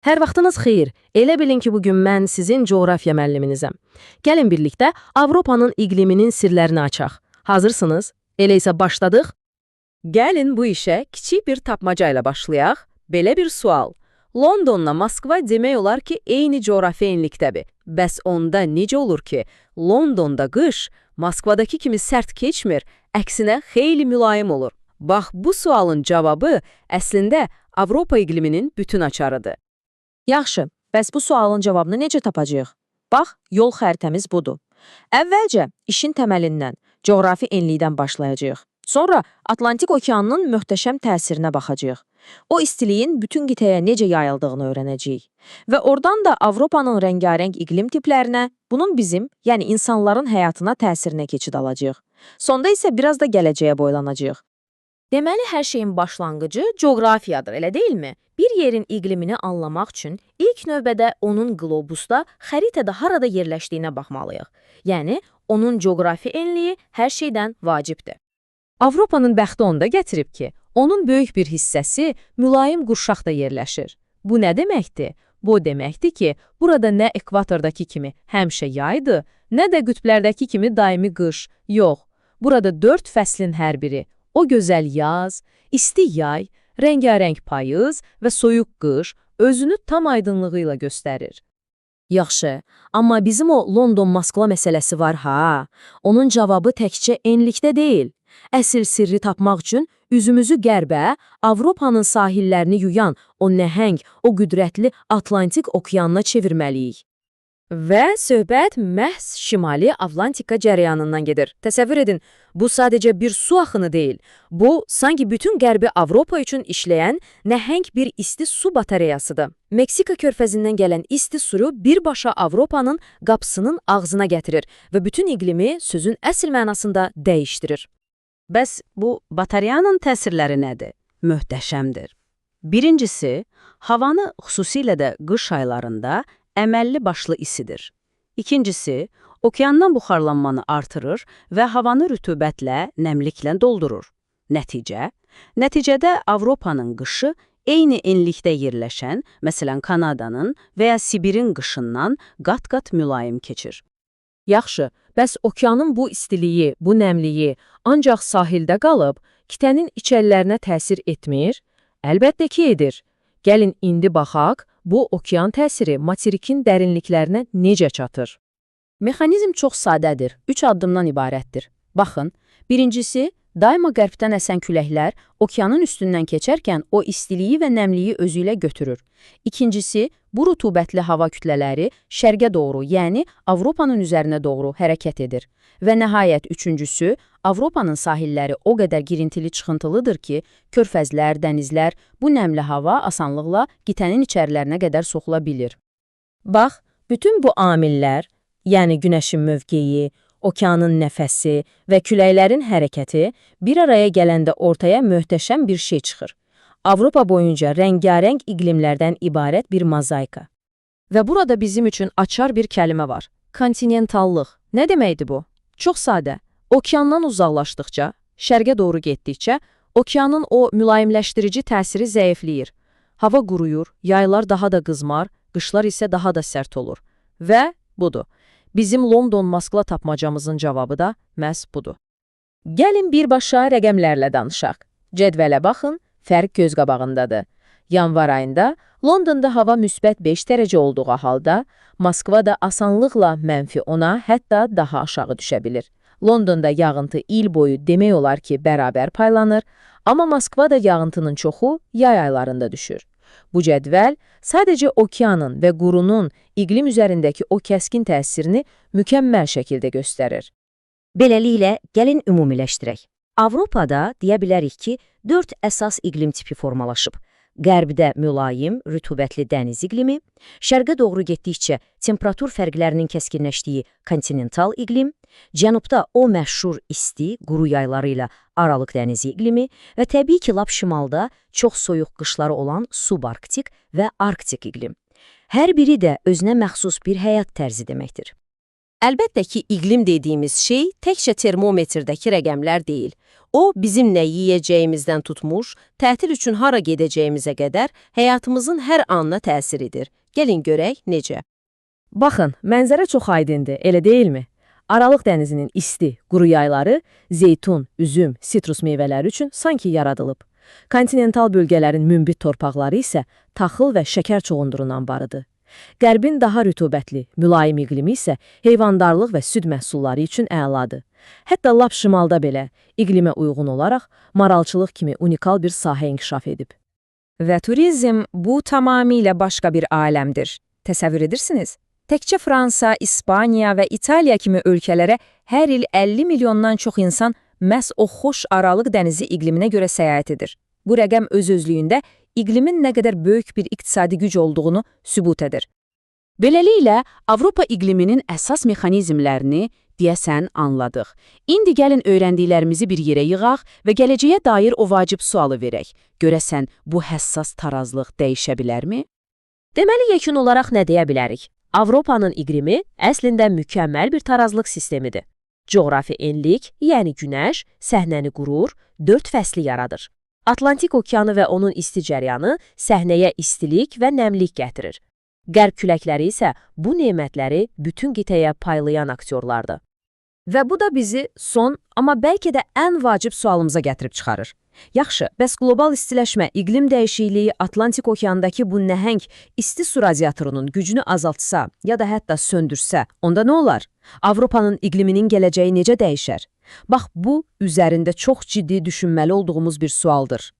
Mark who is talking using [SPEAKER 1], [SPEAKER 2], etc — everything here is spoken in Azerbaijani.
[SPEAKER 1] Hər vaxtınız xeyir. Elə bilin ki, bugün mən sizin coğrafiya müəlliminizəm. Gəlin birlikdə Avropanın iqliminin sirlərini açaq. Hazırsınız? Elə isə başladıq.
[SPEAKER 2] Gəlin bu işə kiçik bir tapmaca ilə başlayaq. Belə bir sual. Londonla Moskva demək olar ki, eyni coğrafi enlikdədir. Bəs onda necə olur ki, Londonda qış Moskvadakı kimi sərt keçmir, əksinə xeyli mülayim olur? Bax, bu sualın cavabı əslində Avropa iqliminin bütün açarıdır.
[SPEAKER 3] Yaxşı, bəs bu sualın cavabını necə tapacağıq? Bax, yol xəritəmiz budur. Əvvəlcə işin təməlindən, coğrafi enlikdən başlayacağıq. Sonra Atlantik okeanının möhtəşəm təsirinə baxacağıq. O istiliyin bütün qitəyə necə yayıldığını öyrənəcəyik. Və oradan da Avropanın rəngarəng iqlim tiplərinə, bunun bizim, yəni insanların həyatına təsirinə keçid alacağıq. Sonda isə biraz da gələcəyə boylanacağıq.
[SPEAKER 1] Deməli, hər şeyin başlanğıcı coğrafiyadır, elə deyilmi? Bir yerin iqlimini anlamaq üçün ilk növbədə onun qlobusda, xəritədə harada yerləşdiyinə baxmalıyıq. Yəni, onun coğrafi enliyi hər şeydən vacibdir.
[SPEAKER 2] Avropanın bəxti onda gətirib ki, onun böyük bir hissəsi mülayim qurşaqda yerləşir. Bu nə deməkdir? Bu o deməkdir ki, burada nə ekvatordakı kimi həmişə yaydır, nə də qütblərdəki kimi daimi qış. Yox, burada dörd fəslin hər biri, o gözəl yaz, isti yay, rəngarəng payız və soyuq qış özünü tam aydınlığı ilə göstərir.
[SPEAKER 3] Yaxşı, amma bizim o London-Moskva məsələsi var ha. Onun cavabı təkcə enlikdə deyil. Əsl sirri tapmaq üçün üzümüzü qərbə, Avropanın sahillərini yuyan o nəhəng, o qüdrətli Atlantik okeanına çevirməliyik.
[SPEAKER 2] Və söhbət məhz Şimali Atlantika cərəyanından gedir. Təsəvvür edin, bu sadəcə bir su axını deyil. Bu, sanki bütün Qərbi Avropa üçün işləyən nəhəng bir isti su batareyasıdır. Meksika körfəzindən gələn isti suyu birbaşa Avropanın qapısının ağzına gətirir və bütün iqlimi sözün əsl mənasında dəyişdirir.
[SPEAKER 4] Bəs bu batareyanın təsirləri nədir? Möhtəşəmdir. Birincisi, havanı xüsusilə də qış aylarında əməlli başlı isidir. İkincisi, okeandan buxarlanmanı artırır və havanı rütubətlə, nəmliklə doldurur. Nəticə? Nəticədə Avropanın qışı eyni enlikdə yerləşən, məsələn Kanadanın və ya Sibirin qışından qat-qat mülayim keçir.
[SPEAKER 2] Yaxşı, bəs okeanın bu istiliyi, bu nəmliyi ancaq sahildə qalıb, qitənin içərilərinə təsir etmir? Əlbəttə ki, edir. Gəlin indi baxaq, bu okean təsiri materikin dərinliklərinə necə çatır?
[SPEAKER 4] Mexanizm çox sadədir, 3 addımdan ibarətdir. Baxın, birincisi, daima qərbdən əsən küləklər okeanın üstündən keçərkən o istiliyi və nəmliyi özü ilə götürür. İkincisi, bu rütubətli hava kütlələri şərqə doğru, yəni Avropanın üzərinə doğru hərəkət edir. Və nəhayət üçüncüsü, Avropanın sahilləri o qədər girintili çıxıntılıdır ki, körfəzlər, dənizlər, bu nəmli hava asanlıqla qitənin içərilərinə qədər soxula bilir.
[SPEAKER 3] Bax, bütün bu amillər, yəni günəşin mövqeyi, okeanın nəfəsi və küləklərin hərəkəti bir araya gələndə ortaya möhtəşəm bir şey çıxır. Avropa boyunca rəngarəng iqlimlərdən ibarət bir mozaika.
[SPEAKER 2] Və burada bizim üçün açar bir kəlmə var. Kontinentallıq. Nə deməkdir bu? Çox sadə. Okeandan uzaqlaşdıqca, şərqə doğru getdikcə, okeanın o mülayimləşdirici təsiri zəifləyir. Hava quruyur, yaylar daha da qızmar, qışlar isə daha da sərt olur. Və budur. Bizim London-Moskva tapmacamızın cavabı da məhz budur.
[SPEAKER 3] Gəlin birbaşa rəqəmlərlə danışaq. Cədvələ baxın, fərq göz qabağındadır. Yanvar ayında Londonda hava müsbət 5 dərəcə olduğu halda, Moskvada asanlıqla mənfi 10-a, hətta daha aşağı düşə bilir. Londonda yağıntı il boyu demək olar ki, bərabər paylanır, amma Moskvada yağıntının çoxu yay aylarında düşür. Bu cədvəl sadəcə okeanın və qurunun iqlim üzərindəki o kəskin təsirini mükəmməl şəkildə göstərir.
[SPEAKER 5] Beləliklə, gəlin ümumiləşdirək. Avropada deyə bilərik ki, 4 əsas iqlim tipi formalaşıb. Qərbdə mülayim, rütubətli dəniz iqlimi, şərqə doğru getdikcə temperatur fərqlərinin kəskinləşdiyi kontinental iqlim, cənubda o məşhur isti, quru yayları ilə Aralıq dənizi iqlimi və təbii ki, lap şimalda çox soyuq qışları olan subarktik və arktik iqlim. Hər biri də özünə məxsus bir həyat tərzi deməkdir. Əlbəttə ki, iqlim dediyimiz şey təkcə termometrdəki rəqəmlər deyil. O, bizim nə yeyəcəyimizdən tutmuş, tətil üçün hara gedəcəyimizə qədər həyatımızın hər anına təsir edir. Gəlin görək necə.
[SPEAKER 2] Baxın, mənzərə çox aydındır, elə deyilmi? Aralıq dənizinin isti, quru yayları zeytun, üzüm, sitrus meyvələri üçün sanki yaradılıb. Kontinental bölgələrin münbit torpaqları isə taxıl və şəkər çoğundurundan barıdır. Qərbin daha rütubətli, mülayim iqlimi isə heyvandarlıq və süd məhsulları üçün əladır. Hətta lap şimalda belə iqlimə uyğun olaraq maralçılıq kimi unikal bir sahə inkişaf edib.
[SPEAKER 6] Və turizm bu tamamilə başqa bir aləmdir. Təsəvvür edirsiniz? Təkcə Fransa, İspaniya və İtaliya kimi ölkələrə hər il 50 milyondan çox insan məhz o xoş Aralıq dənizi iqliminə görə səyahət edir. Bu rəqəm öz-özlüyündə iqlimin nə qədər böyük bir iqtisadi güc olduğunu sübut edir.
[SPEAKER 4] Beləliklə, Avropa iqliminin əsas mexanizmlərini deyəsən anladıq. İndi gəlin öyrəndiklərimizi bir yerə yığaq və gələcəyə dair o vacib sualı verək. Görəsən, bu həssas tarazlıq dəyişə bilərmi?
[SPEAKER 1] Deməli, yekun olaraq nə deyə bilərik? Avropanın iqlimi əslində mükəmməl bir tarazlıq sistemidir. Coğrafi enlik, yəni günəş, səhnəni qurur, dörd fəsli yaradır. Atlantik okeanı və onun isti cəryanı səhnəyə istilik və nəmlik gətirir. Qərb küləkləri isə bu nemətləri bütün qitəyə paylayan aktyorlardır.
[SPEAKER 2] Və bu da bizi son, amma bəlkə də ən vacib sualımıza gətirib çıxarır. Yaxşı, bəs qlobal istiləşmə, iqlim dəyişikliyi Atlantik okeandakı bu nəhəng isti su radiatorunun gücünü azaltsa ya da hətta söndürsə, onda nə olar? Avropanın iqliminin gələcəyi necə dəyişər? Bax, bu, üzərində çox ciddi düşünməli olduğumuz bir sualdır.